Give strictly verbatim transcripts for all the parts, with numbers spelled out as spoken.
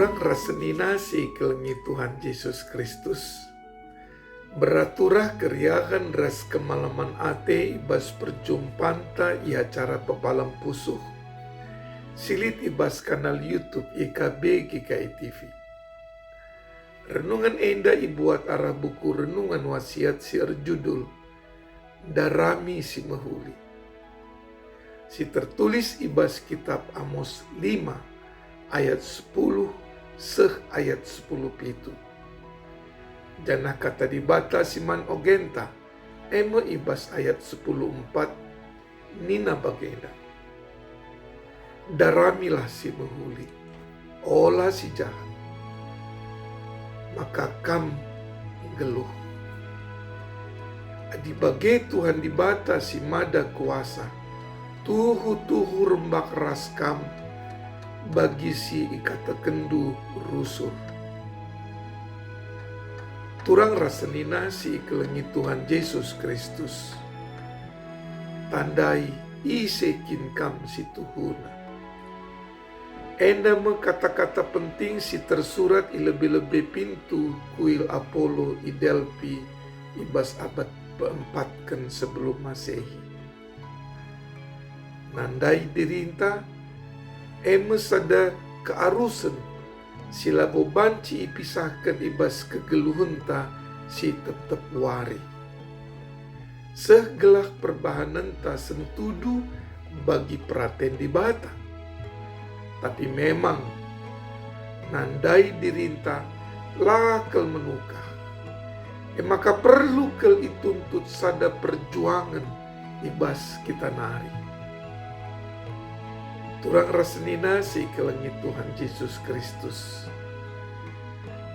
Turang ras senina si ikelengi Tuhan Jesus Kristus, beraturah keriahen ras kemalemen ate i bas perjumpanta i acara Pepalem Pusuh, si lit i bas kanal YouTube I K B G K I T V. Renungen enda ibuat arah buku Renungan Wasiat si erjudul Ndarami si Mehuli, si tertulis i bas kitab Amos lima ayat sepuluh seh ayat sepuluh pitu. Janah kata Dibata si man ogenta, e me i bas ayat sepuluh empat, nina bagenda, "Daramilah si mehuli, ola si jahat, maka kam nggeluh." Adi bage Tuhan Dibata si Mada Kuasa tuhu-tuhu rembak ras kam bagi si ikatakenndu rusur. Turang ras senina si ikelengi Tuhan Jesus Kristus, tandai ise kin kam si tuhuna. Enda me kata-kata penting si tersurat i lebe-lebe pintu kuil Apollo i Delphi i bas abad peempatken sebelum Masehi. Nandai dirinta, e me sada kearusen si labo banci ipisahken i bas kegeluhenta si tep-tep wari. Seh gelah perbahanenta sentudu bagi peraten Dibata. Tapi memang, nandai dirinta la kal menukah. E maka perlu kal ituntut sada perjuangen i bas kita nari. Turang ras senina si ikelengi Tuhan Jesus Kristus.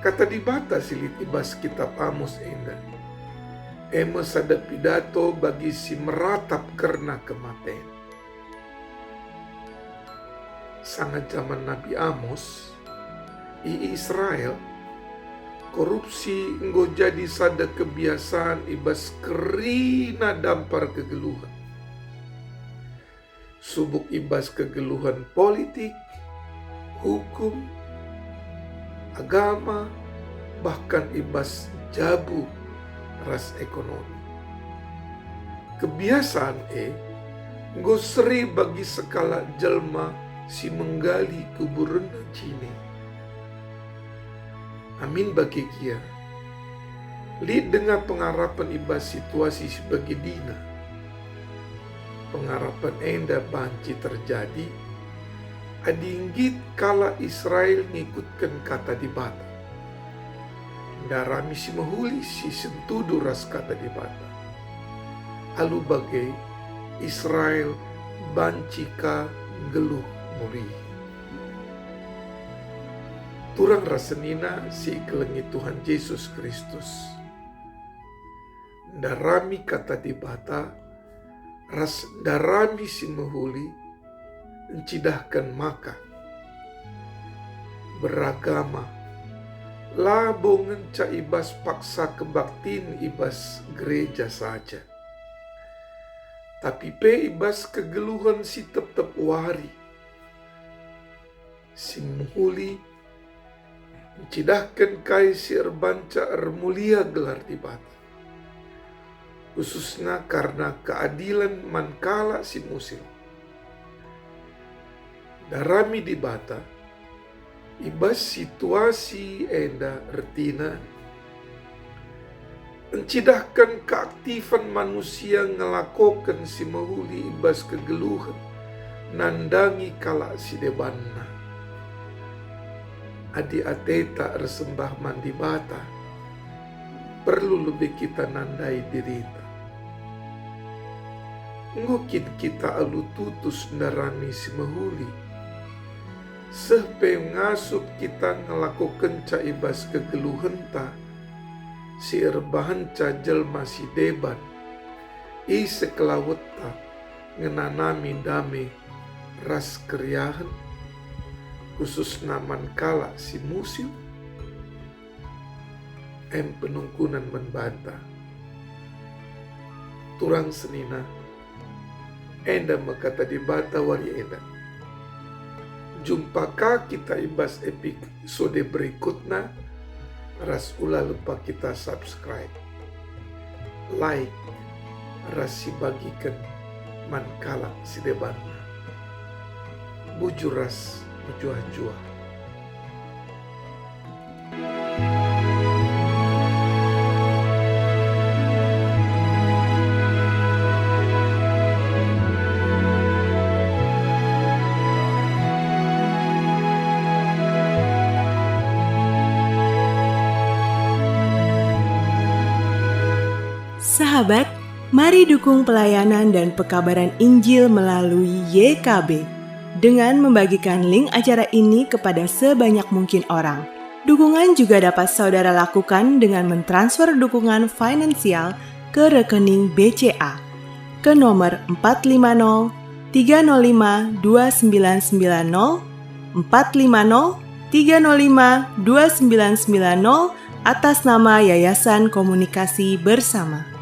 Kata Dibata si lit i bas kitab Amos enda, e me sada pidato bagi si meratap kerna kematen. Sanga jaman Nabi Amos, i Israel, korupsi enggo jadi sada kebiasaan i bas kerina dampar kegeluhen. Subuk i bas kegeluhen politik, hukum, agama, bahkan i bas jabu ras ekonomi. Kebiasaan e enggo seri bagi sekalak jelma si menggali kuburenna jine. Amin bage gia, lit denga pengarapen i bas situasi si bagedina. Pengarapen enda banci terjadi adi nggit kalak Israel ngikutken Kata Dibata, ndarami si mehuli si sentudu ras Kata Dibata. Alu bage, Israel banci ka nggeluh mulihi. Turang ras senina si ikelengi Tuhan Jesus Kristus, ndarami Kata Dibata ras ndarami si mehuli ncidahken maka beragama labo ngenca i bas paksa kebaktin i bas gereja saja, tapi pe i bas kegeluhen si tep-tep wari. Si mehuli ncidahken kai si erbanca ermulia gelar Dibata, khususna karna keadilen man kalak si musil. Ndarami Dibata i bas situasi enda ertina ncidahken keaktifen manusia ngelakoken si mehuli i bas kegeluhen nandangi kalak si debanna. Adi ateta ersembah man Dibata, perlu lebe kita nandai dirita. Enggo kin kita alu tutus ndarami si mehuli, seh pe ngasup kita ngelakokenca i bas kegeluhenta si erbahanca jelma si deban, i sekelawetta ngenanami dame ras keriahen, khususna man kalak si musil? Em penungkunen man banta. Turang senina, enda me Kata Dibata wari enda. Jumpa ka kita i bas episode berikutna, ras ula lupa kita subscribe, like, ras sibagiken man kalak si debanna. Bujur ras mejuah-juah. Sahabat, mari dukung pelayanan dan pekabaran Injil melalui Y K B dengan membagikan link acara ini kepada sebanyak mungkin orang. Dukungan juga dapat saudara lakukan dengan mentransfer dukungan finansial ke rekening B C A ke nomor empat lima nol tiga nol lima dua sembilan sembilan nol, empat lima nol tiga nol lima dua sembilan sembilan nol, atas nama Yayasan Komunikasi Bersama.